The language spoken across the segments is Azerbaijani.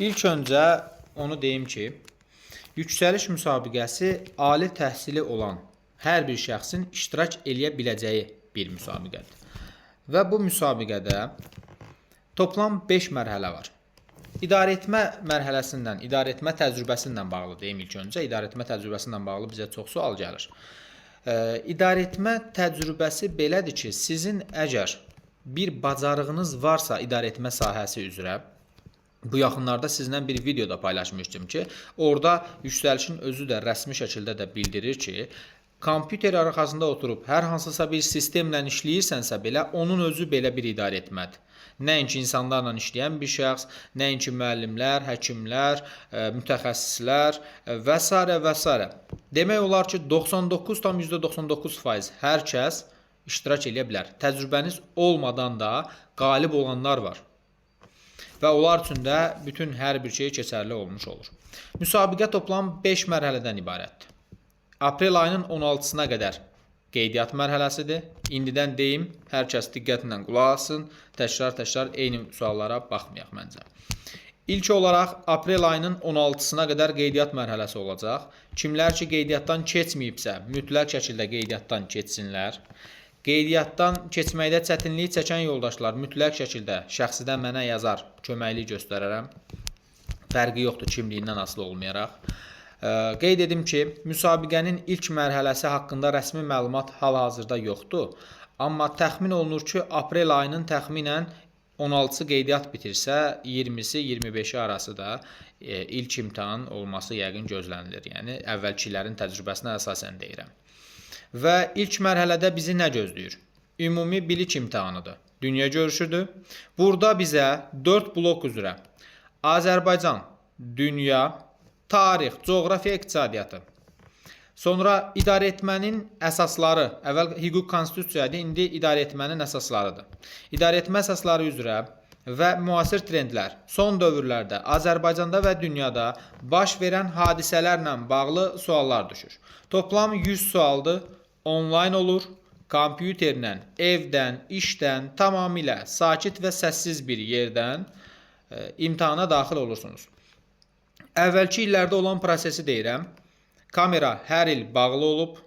İlk öncə onu deyim ki, yüksəliş müsabiqəsi ali təhsili olan hər bir şəxsin iştirak eləyə biləcəyi bir müsabiqədir. Və bu müsabiqədə toplam 5 mərhələ var. İdarəetmə mərhələsindən, idarəetmə təcrübəsi ilə bağlı deyim ilk öncə, idarəetmə təcrübəsi ilə bağlı bizə çox sual gəlir. İdarəetmə təcrübəsi belədir ki, sizin əgər bir bacarığınız varsa idarəetmə sahəsi üzrə, bu yaxınlarda sizlə bir videoda paylaşmışdım ki, orada yüksəlişin özü də rəsmi şəkildə də bildirir ki, kompüter arxasında oturub hər hansısa bir sistemlə işləyirsənsə belə, onun özü belə bir idarəetmədir. Nəinki insanlarla işləyən bir şəxs, nəinki müəllimlər, həkimlər, mütəxəssislər və s. və s. Demək olar ki, 99,99% hər kəs iştirak eləyə bilər. Təcrübəniz olmadan da qalib olanlar var. Və onlar üçün də bütün hər bir şey keçərli olmuş olur. Müsabiqə toplam 5 mərhələdən ibarətdir. Aprel ayının 16-sına qədər qeydiyyat mərhələsidir. İndidən deyim, hər kəs diqqətlə qulaq assın. Təkrar-təkrar eyni suallara baxmayaq məncə. İlk olaraq aprel ayının 16-sına qədər qeydiyyat mərhələsi olacaq. Kimlər ki qeydiyyatdan keçməyibsə, mütləq şəkildə qeydiyyatdan keçsinlər. Qeydiyyatdan keçməkdə çətinlik çəkən yoldaşlar mütləq şəkildə şəxsidən mənə yazar, köməklik göstərərəm. Fərqi yoxdur kimliyindən asılı olmayaraq. Qeyd edim ki, müsabiqənin ilk mərhələsi haqqında rəsmi məlumat hal-hazırda yoxdur. Amma təxmin olunur ki, aprel ayının təxminən 16-sı qeydiyyat bitirsə, 20-si, 25-i arası da ilk imtahan olması yəqin gözlənilir. Yəni əvvəlkilərin təcrübəsinə əsasən deyirəm. Və ilk mərhələdə bizi nə gözləyir? Ümumi bilik imtahanıdır. Dünya görüşüdür. Burada bizə 4 blok üzrə Azərbaycan, dünya, tarix, coğrafiya, iqtisadiyyatı. Sonra idarəetmənin əsasları, əvvəl hüquq konstitusiya idi, indi idarəetmənin əsaslarıdır. İdarəetmə əsasları üzrə və müasir trendlər, son dövrlərdə Azərbaycanda və dünyada baş verən hadisələrlə bağlı suallar düşür. Toplam 100 sualdır. Onlayn olur. Kompüterlə, evdən, işdən, tamamilə sakit və səssiz bir yerdən imtahana daxil olursunuz. Əvvəlki illərdə olan prosesi deyirəm. Kamera hər il bağlı olub,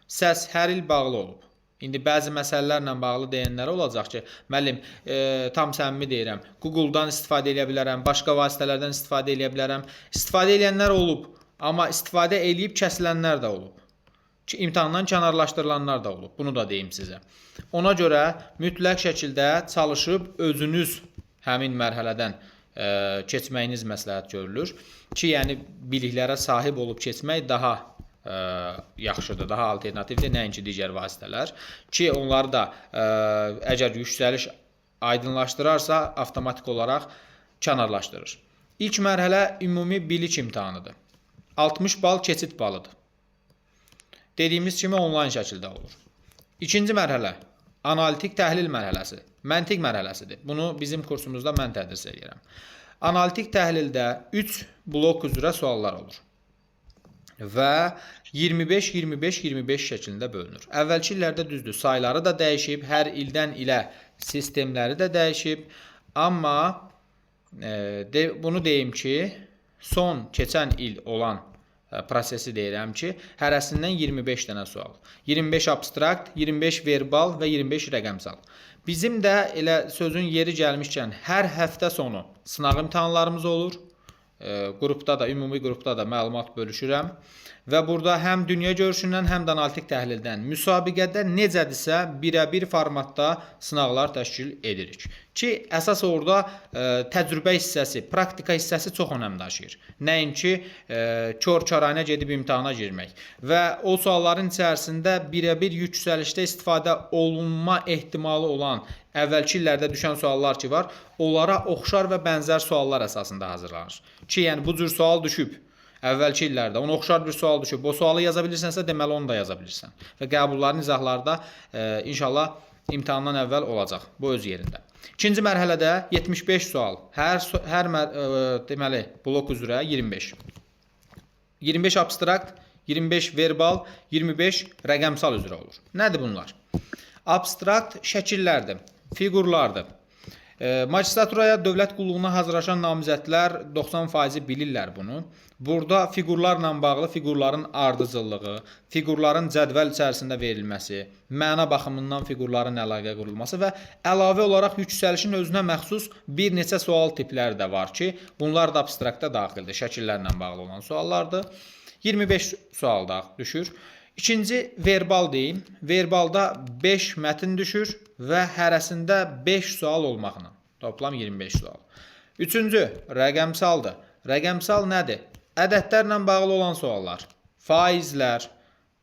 səs hər il bağlı olub. İndi bəzi məsələlərlə bağlı deyənlər olacaq ki, müəllim, tam səmimi deyirəm, Google-dan istifadə eləyə bilərəm, başqa vasitələrdən istifadə eləyə bilərəm. İstifadə eləyənlər olub, amma istifadə eləyib kəsilənlər də olub. Ki, imtahandan kənarlaşdırılanlar da olub. Bunu da deyim sizə. Ona görə mütləq şəkildə çalışıb özünüz həmin mərhələdən keçməyiniz məsləhət görülür ki, yəni biliklərə sahib olub keçmək daha yaxşıdır, daha alternativdir, nəinki digər vasitələr ki, onları da əgər yüksəliş aydınlaşdırarsa, avtomatik olaraq kənarlaşdırır. İlk mərhələ ümumi bilik imtahanıdır. 60 bal keçid balıdır. Dediyimiz kimi onlayn şəkildə olur. İkinci mərhələ analitik təhlil mərhələsi, məntiq mərhələsidir. Bunu bizim kursumuzda mən tədris edirəm. Analitik təhlildə 3 blok üzrə suallar olur. Və 25, 25, 25 şəklində bölünür. Əvvəlki illərdə düzdür, sayları da dəyişib, hər ildən ilə sistemləri də dəyişib. Amma bunu deyim ki, son keçən il olan prosesi deyirəm ki, hərəsindən 25 dənə sual. 25 abstrakt, 25 verbal və 25 rəqəmsal. Bizim də elə sözün yeri gəlmişkən hər həftə sonu sınaq imtahanlarımız olur. Qrupda da, ümumi qrupda da məlumat bölüşürəm. Və burada həm dünya görüşündən, həm də analitik təhlildən müsabiqədə necədirsə birəbir formatda sınaqlar təşkil edirik. Ki, əsas orada təcrübə hissəsi, praktika hissəsi çox önəm daşıyır. Nəinki kor-karayına gedib imtahana girmək. Və o sualların içərisində birəbir yüksəlişdə istifadə olunma ehtimalı olan əvvəlki illərdə düşən suallar ki var, onlara oxşar və bənzər suallar əsasında hazırlanır. Ki, yəni bu cür sual düşüb əvvəlki illərdə, ona oxşar bir sual düşüb. O sualı yaza bilirsənsə, deməli onu da yaza bilirsən. Və qəbulların izahları da inşallah imtahandan əvvəl olacaq. Bu öz yerində. İkinci mərhələdə 75 sual. Hər deməli blok üzrə 25. 25 abstrakt, 25 verbal, 25 rəqəmsal üzrə olur. Nədir bunlar? Abstrakt şəkillərdir, fiqurlardır. Magistraturaya dövlət qulluğuna hazırlaşan namizədlər 90% bilirlər bunu. Burada fiqurlarla bağlı fiqurların ardıcıllığı, fiqurların cədvəl içərisində verilməsi, məna baxımından fiqurların əlaqə qurulması və əlavə olaraq yüksəlişin özünə məxsus bir neçə sual tipləri də var ki, bunlar da abstraktda daxildir, şəkillərlə bağlı olan suallardır. 25 sual da düşür. İkinci verbal deyim. Verbalda 5 mətn düşür və hərəsində 5 sual olmaqla. Toplam 25 sual. Üçüncü rəqəmsaldır. Rəqəmsal nədir? Ədədlərlə bağlı olan suallar. Faizlər,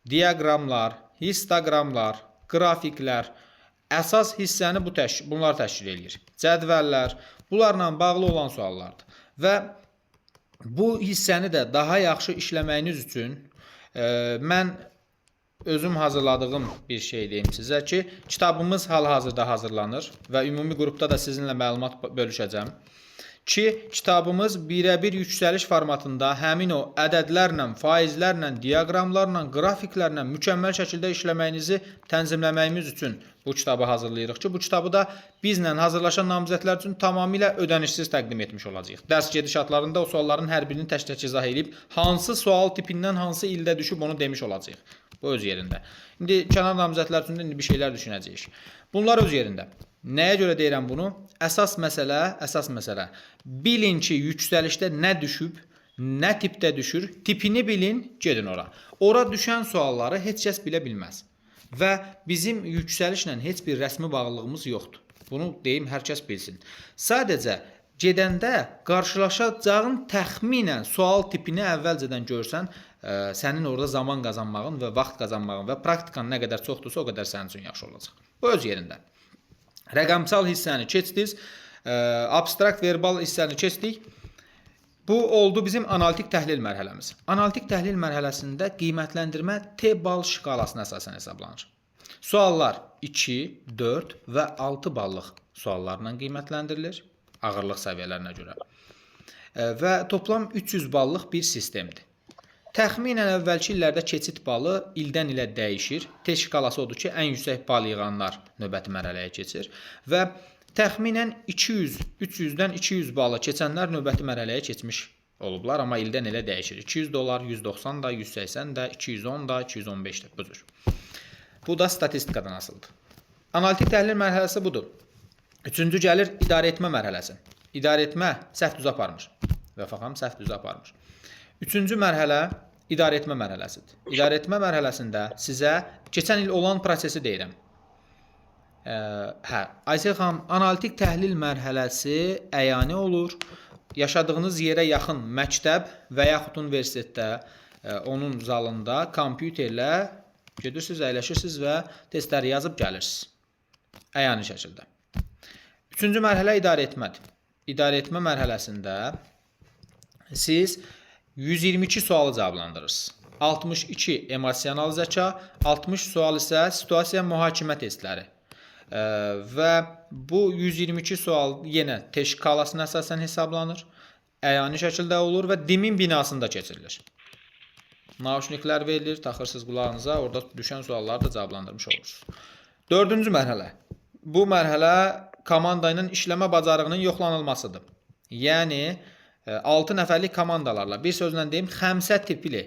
diaqramlar, histoqramlar, qrafiklər. Əsas hissəni bunlar təşkil eləyir. Cədvəllər, bunlarla bağlı olan suallardır. Və bu hissəni də daha yaxşı işləməyiniz üçün mən özüm hazırladığım bir şey deyim sizə ki, kitabımız hal-hazırda hazırlanır və ümumi qrupda da sizinlə məlumat bölüşəcəm ki, kitabımız birəbir yüksəliş formatında həmin o ədədlərlə, faizlərlə, diaqramlarla, qrafiklərlə mükəmməl şəkildə işləməyinizi tənzimləməyimiz üçün bu kitabı hazırlayırıq ki, bu kitabı da bizlə hazırlaşan namizədlər üçün tamamilə ödənişsiz təqdim etmiş olacağıq. Dərs gedişatlarında o sualların hər birini tək-tək izah edib, hansı sual tipindən hansı ildə düşüb onu demiş olacağıq. Bu öz yerində. İndi kənar namizədlər üçün də indi bir şeylər düşünəcəyik. Bunlar öz yerində. Nəyə görə deyirəm bunu? Əsas məsələ. Bilin ki, yüksəlişdə nə düşüb, nə tipdə düşür, tipini bilin, gedin ora. Ora düşən sualları heç kəs bilə bilməz. Və bizim yüksəlişlə heç bir rəsmi bağlılığımız yoxdur. Bunu deyim, hər kəs bilsin. Sadəcə gedəndə qarşılaşacağın təxminən sual tipini əvvəlcədən görsən, sənin orada zaman qazanmağın və vaxt qazanmağın və praktikan nə qədər çoxdursa, o qədər sənin üçün yaxşı olacaq. Bu öz yerində. Rəqəmsal hissəni keçdiniz, abstrakt verbal hissəni keçdik. Bu oldu bizim analitik təhlil mərhələmiz. Analitik təhlil mərhələsində qiymətləndirmə T bal şkalasına əsasən hesablanır. Suallar 2, 4 və 6 ballıq suallarla qiymətləndirilir ağırlıq səviyyələrinə görə. Və toplam 300 ballıq bir sistemdir. Təxminən əvvəlki illərdə keçid balı ildən ilə dəyişir. T şkalası odur ki, ən yüksək bal yığanlar növbəti mərhələyə keçir və təxminən 200, 300-dən 200 balı keçənlər növbəti mərhələyə keçmiş olublar, amma ildən ilə dəyişir. 200 dolar, 190 da, 180 də, 210 da, 215 də bu cür. Bu da statistikadan asılıdır. Analitik təhlil mərhələsi budur. Üçüncü gəlir idarə etmə mərhələsi. İdarə etmə səhv düz aparmır. Vəfa xanım səhv düz aparmır. Üçüncü mərhələ idarə etmə mərhələsidir. İdarə etmə mərhələsində sizə keçən il olan prosesi deyirəm. Hə, Aysel xanım, analitik təhlil mərhələsi əyani olur. Yaşadığınız yerə yaxın məktəb və yaxud universitetdə, onun zalında kompüterlə gedirsiniz, əyləşirsiniz və testləri yazıb gəlirsiniz. Əyani şəkildə. Üçüncü mərhələ idarə etmədir. İdarə etmə mərhələsində siz 122 sualı cavablandırırsınız. 62 emosional zəka, 60 sual isə situasiya mühakimə testləri. Və bu 122 sual yenə T şkalasına əsasən hesablanır. Əyani şəkildə olur və DİM-in binasında keçirilir. Nauşniklər verilir, taxırsınız qulağınıza, orada düşən sualları da cavablandırmış olursunuz. Dördüncü mərhələ. Bu mərhələ komanda ilə işləmə bacarığının yoxlanılmasıdır. Yəni 6 nəfərlik komandalarla, bir sözlə deyim, xəmsə tipli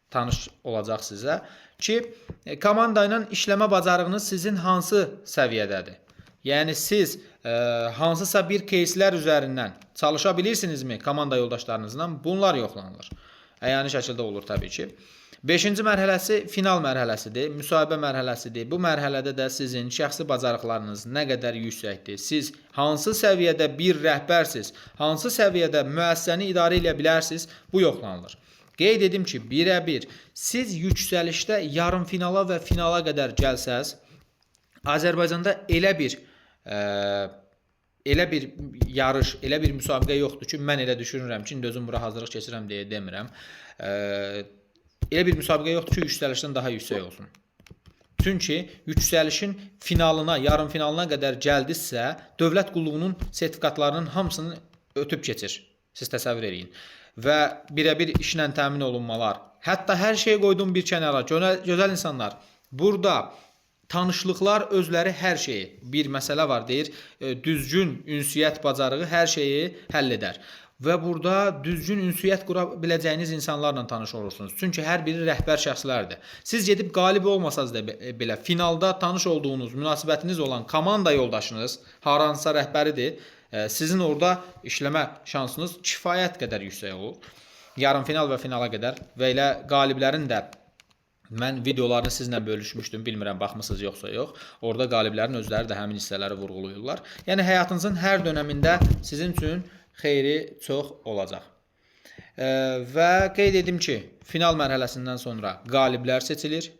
tanış olacaq sizə ki, komanda ilə işləmə bacarığınız sizin hansı səviyyədədir? Yəni siz hansısa bir кейslər üzərindən çalışa bilirsinizmi komanda yoldaşlarınızla? Bunlar yoxlanılır. Əyani şəkildə olur təbii ki. Beşinci mərhələsi final mərhələsidir, müsahibə mərhələsidir. Bu mərhələdə də sizin şəxsi bacarıqlarınız nə qədər yüksəkdir, siz hansı səviyyədə bir rəhbərsiz, hansı səviyyədə müəssisəni idarə edə bilərsiniz, bu yoxlanılır. Qeyd edim ki, birəbir siz yüksəlişdə yarım finala və finala qədər gəlsəz, Azərbaycanda elə bir yarış, elə bir müsabiqə yoxdur ki, mən elə düşünürəm ki, indi özüm bura hazırlıq keçirəm deyə demirəm. Elə bir müsabiqə yoxdur ki, yüksəlişdən daha yüksək olsun. Çünki yüksəlişin finalına, yarım finalına qədər gəldinizsə, dövlət qulluğunun sertifikatlarının hamısını ötüb keçir. Siz təsəvvür eləyin. Və birəbir işlə təmin olunmalar. Hətta hər şeyi qoydum bir kənara. Gözəl insanlar, burada Tanışlıqlar özləri hər şeyi, bir məsələ var deyir, düzgün ünsiyyət bacarığı hər şeyi həll edər. Və burada düzgün ünsiyyət qura biləcəyiniz insanlarla tanış olursunuz. Çünki hər biri rəhbər şəxslərdir. Siz gedib qalib olmasanız da belə finalda tanış olduğunuz, münasibətiniz olan komanda yoldaşınız hansısa rəhbəridir. Sizin orada işləmə şansınız kifayət qədər yüksək olur. Yarım final və finala qədər və elə qaliblərin də mən videolarını sizlə bölüşmüşdüm. Bilmirəm baxmısınız yoxsa yox. Orada qaliblərin özləri də həmin hissələri vurğulayırlar. Yəni həyatınızın hər dönəmində sizin üçün xeyri çox olacaq. Və qeyd edim ki, final mərhələsindən sonra qaliblər seçilir.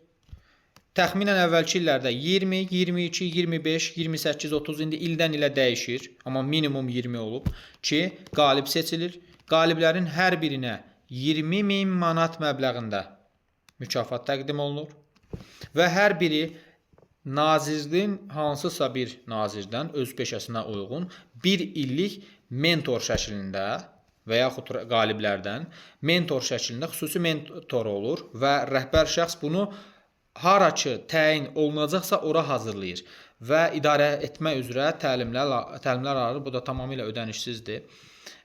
Təxminən əvvəlki illərdə 20, 22, 25, 28, 30 indi ildən ilə dəyişir, amma minimum 20 olub ki, qalib seçilir. Qaliblərin hər birinə 20 min manat məbləğində mükafat təqdim olunur və hər biri nazirliyin hansısa bir nazirdən öz peşəsinə uyğun bir illik mentor şəklində və yaxud qaliblərdən mentor şəklində xüsusi mentor olur və rəhbər şəxs bunu hara ki təyin olunacaqsa ora hazırlayır və idarə etmə üzrə təlimlər alır. Bu da tamamilə ödənişsizdir.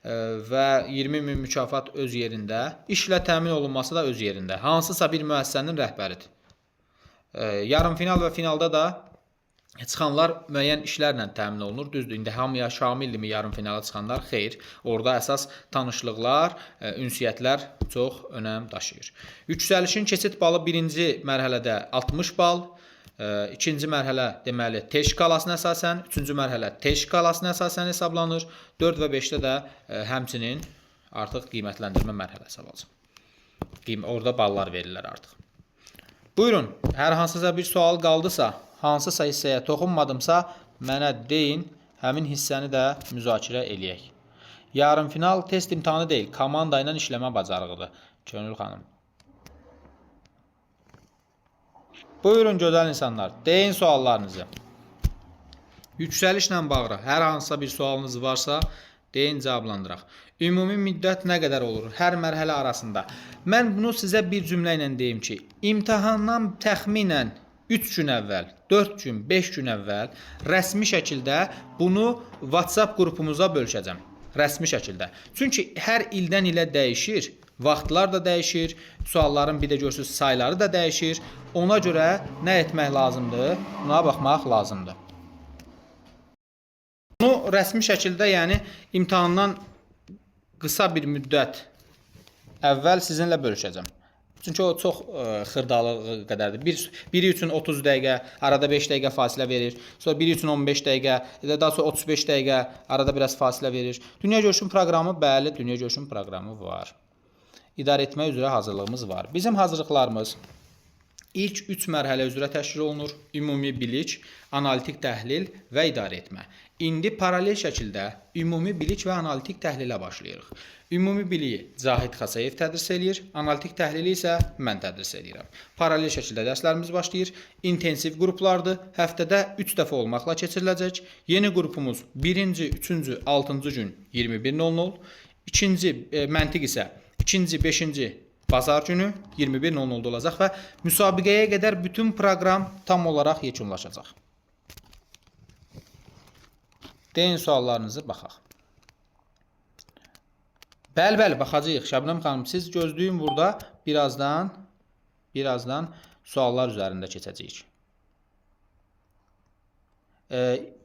Və 20 min mükafat öz yerində, işlə təmin olunması da öz yerində. Hansısa bir müəssisənin rəhbəridir. Yarım final və finalda da çıxanlar müəyyən işlərlə təmin olunur. Düzdür, indi hamıya şamildirmi yarım finala çıxanlar? Xeyr. Orada əsas tanışlıqlar, ünsiyyətlər çox önəm daşıyır. Yüksəlişin keçid balı birinci mərhələdə 60 bal, ikinci mərhələ deməli T şkalasına əsasən, üçüncü mərhələ T şkalasına əsasən hesablanır. 4 və 5-də də həmçinin artıq qiymətləndirmə mərhələsi olacaq. Orada ballar verirlər artıq. Buyurun, hər hansısa bir sual qaldısa, hansısa hissəyə toxunmadımsa mənə deyin, həmin hissəni də müzakirə eləyək. Yarım final test imtahanı deyil, komanda ilə işləmə bacarığıdır. Könül xanım. Buyurun gözəl insanlar, deyin suallarınızı. Yüksəlişlə bağlı hər hansısa bir sualınız varsa, deyin cavablandıraq. Ümumi müddət nə qədər olur hər mərhələ arasında? Mən bunu sizə bir cümlə ilə deyim ki, imtahandan təxminən 3 gün əvvəl, 4 gün, 5 gün əvvəl rəsmi şəkildə bunu WhatsApp qrupumuza bölüşəcəm. Rəsmi şəkildə. Çünki hər ildən ilə dəyişir. Vaxtlar da dəyişir, sualların bir də görürsünüz sayları da dəyişir. Ona görə nə etmək lazımdır? Buna baxmaq lazımdır. Bunu rəsmi şəkildə, yəni imtahandan qısa bir müddət əvvəl sizinlə bölüşəcəm. Çünki o çox xırdalığı qədərdir. Biri üçün 30 dəqiqə, arada 5 dəqiqə fasilə verir. Sonra biri üçün 15 dəqiqə, daha sonra 35 dəqiqə, arada biraz fasilə verir. Dünya görüşüm proqramı, bəli, dünya görüşüm proqramı var. İdarə etmə üzrə hazırlığımız var. Bizim hazırlıqlarımız ilk 3 mərhələ üzrə təşkil olunur. Ümumi bilik, analitik təhlil və idarə etmə. İndi paralel şəkildə ümumi bilik və analitik təhlilə başlayırıq. Ümumi biliyi Cahid Xasayev tədris eləyir, analitik təhlili isə mən tədris eləyirəm. Paralel şəkildə dərslərimiz başlayır. İntensiv qruplardır. Həftədə 3 dəfə olmaqla keçiriləcək. Yeni qrupumuz 1-ci, 3-cü, 6-cı gün 21:00, ikinci məntiq isə 2-ci, 5-ci bazar günü 21:00-da olacaq və müsabiqəyə qədər bütün proqram tam olaraq yekunlaşacaq. Deyin suallarınızı baxaq. Bəli, bəli, baxacağıq. Şəbnəm xanım, siz gözləyin burada birazdan suallar üzərində keçəcəyik.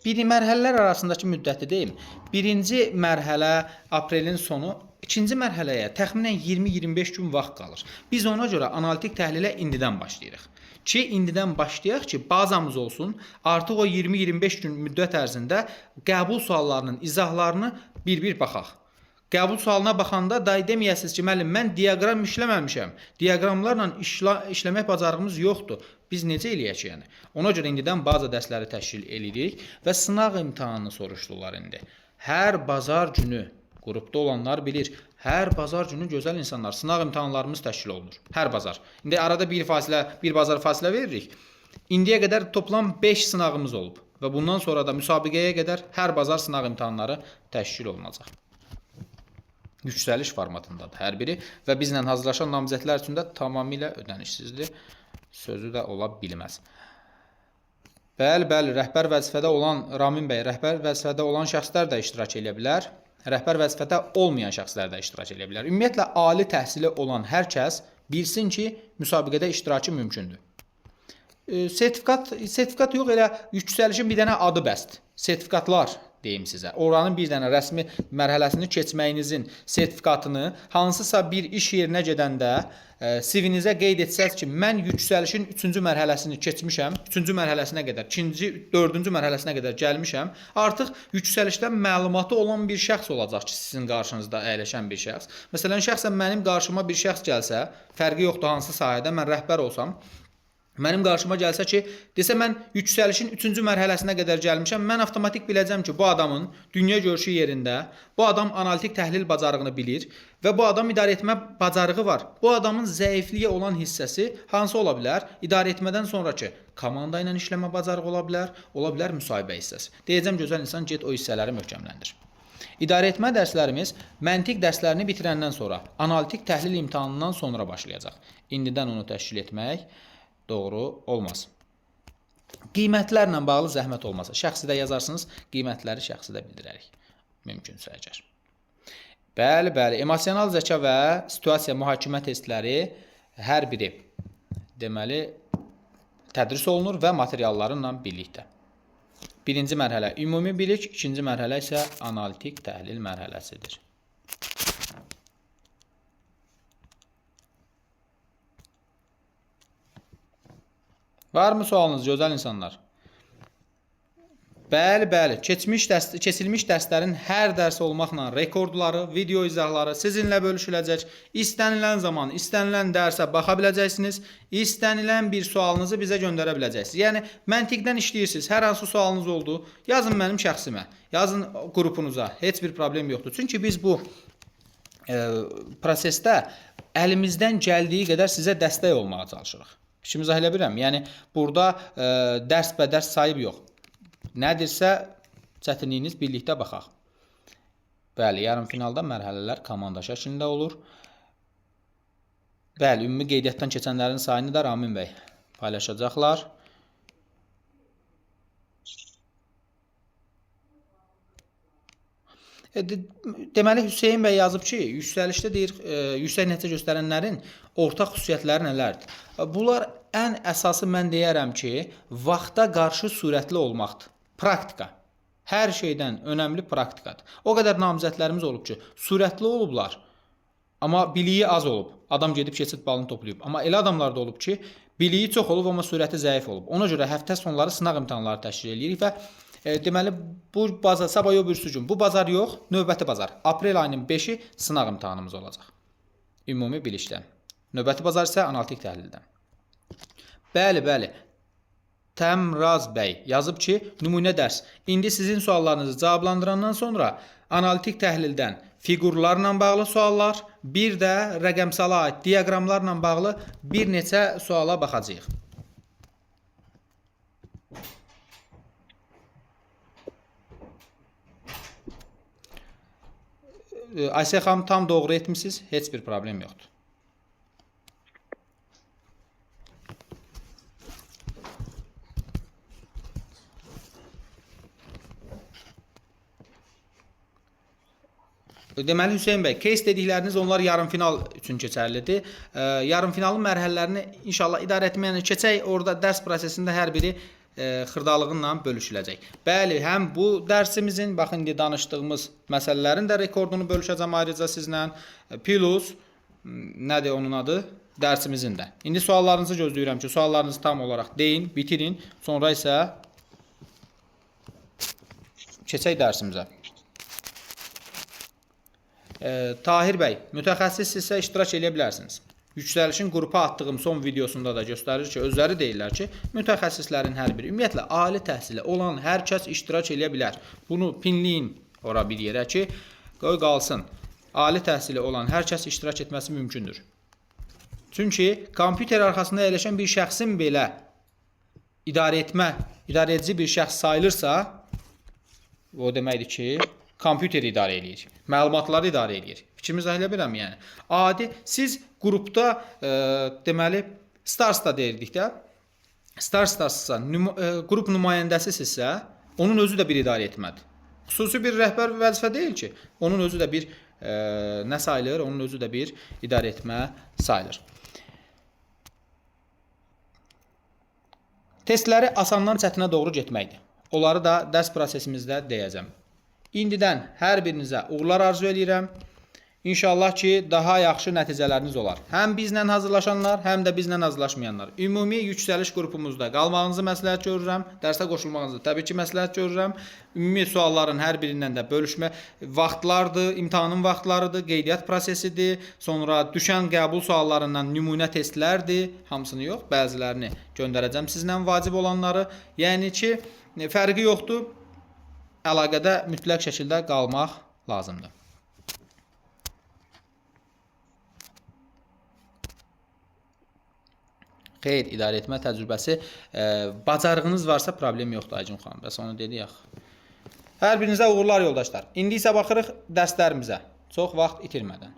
Bir mərhələlər arasındakı müddəti deyim. Birinci mərhələ aprelin sonu, ikinci mərhələyə təxminən 20-25 gün vaxt qalır. Biz ona görə analitik təhlilə indidən başlayırıq. Ki, indidən başlayaq ki, bazamız olsun, artıq o 20-25 gün müddət ərzində qəbul suallarının izahlarını bir-bir baxaq. Qəbul sualına baxanda day deməyəsiniz ki, müəllim, mən diaqram işləməmişəm. Diaqramlarla işləmək bacarığımız yoxdur. Biz necə eləyək yəni? Ona görə indidən baza dərsləri təşkil edirik və sınaq imtahanını soruşdular indi. Hər bazar günü, qrupda olanlar bilir, hər bazar günü gözəl insanlar, sınaq imtahanlarımız təşkil olunur. Hər bazar. İndi arada bir bazar fasilə veririk. İndiyə qədər toplam 5 sınağımız olub və bundan sonra da müsabiqəyə qədər hər bazar sınaq imtahanları təşkil olunacaq. Yüksəliş formatındadır hər biri və bizlə hazırlaşan namizədlər üçün də tamamilə ödənişsizdir. Sözü də ola bilməz. Bəli, bəli, rəhbər vəzifədə olan Ramin bəy, rəhbər vəzifədə olan şəxslər də iştirak eləyə bilər. Rəhbər vəzifədə olmayan şəxslər də iştirak eləyə bilər. Ümumiyyətlə ali təhsili olan hər kəs bilsin ki, müsabiqədə iştirakı mümkündür. Sertifikat yox, elə yüksəlişin bir dənə adı bəsdir. Sertifikatlar deyim sizə. Oranın bir dənə rəsmi mərhələsini keçməyinizin sertifikatını hansısa bir iş yerinə gedəndə CV-nizə qeyd etsəz ki, mən yüksəlişin 3-cü mərhələsini keçmişəm, 3-cü mərhələsinə qədər, 2-ci, 4-cü mərhələsinə qədər gəlmişəm. Artıq yüksəlişdən məlumatı olan bir şəxs olacaq ki, sizin qarşınızda əyləşən bir şəxs. Məsələn, şəxsən mənim qarşıma bir şəxs gəlsə, fərqi yoxdur hansı sahədə mən rəhbər olsam, mənim qarşıma gəlsə ki, desə mən yüksəlişin 3-cü mərhələsinə qədər gəlmişəm, mən avtomatik biləcəm ki, bu adamın dünya görüşü yerində, bu adam analitik təhlil bacarığını bilir və bu adam idarə etmə bacarığı var. Bu adamın zəifliyi olan hissəsi hansı ola bilər? İdarə etmədən sonrakı komanda ilə işləmə bacarığı ola bilər, ola bilər müsahibə hissəsi. Deyəcəm gözəl insan, get o hissələri möhkəmləndir. İdarə etmə dərslərimiz məntiq dərslərini bitirəndən sonra, analitik təhlil imtahanından sonra başlayacaq. İndidən onu təşkil etmək doğru olmaz. Qiymətlərlə bağlı zəhmət olmasa, şəxsi də yazarsınız, qiymətləri şəxsi də bildirərik. Mümkünsə əgər. Bəli, bəli, emosional zəka və situasiya mühakimə testləri hər biri deməli tədris olunur və materiallarıyla birlikdə. Birinci mərhələ ümumi bilik, ikinci mərhələ isə analitik təhlil mərhələsidir. Varmı sualınız, gözəl insanlar? Bəli, bəli. Keçilmiş dərslərin hər dərsi olmaqla rekordları, video izahları sizinlə bölüşüləcək. İstənilən zaman, istənilən dərsə baxa biləcəksiniz. İstənilən bir sualınızı bizə göndərə biləcəksiniz. Yəni, məntiqdən işləyirsiniz. Hər hansı sualınız oldu, yazın mənim şəxsimə, yazın qrupunuza. Heç bir problem yoxdur. Çünki biz bu prosesdə əlimizdən gəldiyi qədər sizə dəstək olmağa çalışırıq. Fikrimi izah elə bilirəm. Yəni, burada dərs bə dərs sayıb yox. Nədirsə çətinliyiniz birlikdə baxaq. Bəli, yarım finalda mərhələlər komanda şəklində olur. Bəli, ümumi qeydiyyatdan keçənlərin sayını da Ramin bəy paylaşacaqlar. Deməli, Hüseyn bəy yazıb ki, yüksəlişdə deyir, yüksək nəticə göstərənlərin ortaq xüsusiyyətləri nələrdir? Bunlar ən əsası mən deyərəm ki, vaxta qarşı sürətli olmaqdır. Praktika. Hər şeydən önəmli praktikadır. O qədər namizədlərimiz olub ki, sürətli olublar, amma biliyi az olub. Adam gedib keçid balını toplayıb. Amma elə adamlar da olub ki, biliyi çox olub, amma sürəti zəif olub. Ona görə həftə sonları sınaq imtahanları təşkil edirik və deməli, bu bazar, sabah yox, birisi gün. Bu bazar yox, növbəti bazar. Aprel ayının 5-i sınaq imtahanımız olacaq. Ümumi bilikdən. Növbəti bazar isə analitik təhlildən. Bəli, bəli. Təmraz bəy yazıb ki, nümunə dərs. İndi sizin suallarınızı cavablandırandan sonra analitik təhlildən fiqurlarla bağlı suallar, bir də rəqəmsala aid diaqramlarla bağlı bir neçə suala baxacağıq. Ayşə xanım, tam doğru etmisiniz. Heç bir problem yoxdur. Deməli, Hüseyn bəy, case dedikləriniz onlar yarım final üçün keçərlidir. Yarım finalın mərhələlərini inşallah idarə etməyənə keçək. Orada dərs prosesində hər biri xırdalığınla bölüşüləcək. Bəli, həm bu dərsimizin, baxın indi danışdığımız məsələlərin də rekordunu bölüşəcəm ayrıca sizlə. Plus, nədir onun adı? Dərsimizin də. İndi suallarınızı gözləyirəm ki, suallarınızı tam olaraq deyin, bitirin. Sonra isə keçək dərsimizə. Tahir bəy, mütəxəssissinizsə iştirak eləyə bilərsiniz. Yüksəlişin qrupa atdığım son videosunda da göstərir ki, özləri deyirlər ki, mütəxəssislərin hər biri, ümumiyyətlə ali təhsili olan hər kəs iştirak eləyə bilər. Bunu pinləyin ora bir yerə ki, qoy qalsın. Ali təhsili olan hər kəs iştirak etməsi mümkündür. Çünki kompüter arxasında əyləşən bir şəxsin belə idarə edici bir şəxs sayılırsa, o deməkdir ki, kompüter idarə eləyir, məlumatları idarə eləyir. Fikrimi izah eləyə bilirəm yəni. Adi, siz qrupda deməli, Starsda deyirdik də, Starstasısa, qrup nümayəndəsisinizsə, onun özü də bir idarə etmədir. Xüsusi bir rəhbər vəzifə deyil ki, onun özü də bir nə sayılır? Onun özü də bir idarə etmə sayılır. Testləri asandan çətinə doğru getməkdir. Onları da dərs prosesimizdə deyəcəm. İndidən hər birinizə uğurlar arzu eləyirəm. İnşallah ki, daha yaxşı nəticələriniz olar. Həm bizlə hazırlaşanlar, həm də bizlə hazırlaşmayanlar. Ümumi yüksəliş qrupumuzda qalmağınızı məsləhət görürəm. Dərsə qoşulmağınızı təbii ki, məsləhət görürəm. Ümumi sualların hər birindən də bölüşmə vaxtlardır, imtahanın vaxtlarıdır, qeydiyyat prosesidir, sonra düşən qəbul suallarından nümunə testlərdir. Hamısını yox, bəzilərini göndərəcəm sizlə vacib olanları. Yəni ki, fərqi yoxdur. Əlaqədə mütləq şəkildə qalmaq lazımdır. Xeyr, idarə etmə təcrübəsi, bacarığınız varsa problem yoxdur Aycun xanım. Bəs onu dedik axı. Hər birinizə uğurlar yoldaşlar. İndi isə baxırıq dərslərimizə. Çox vaxt itirmədən.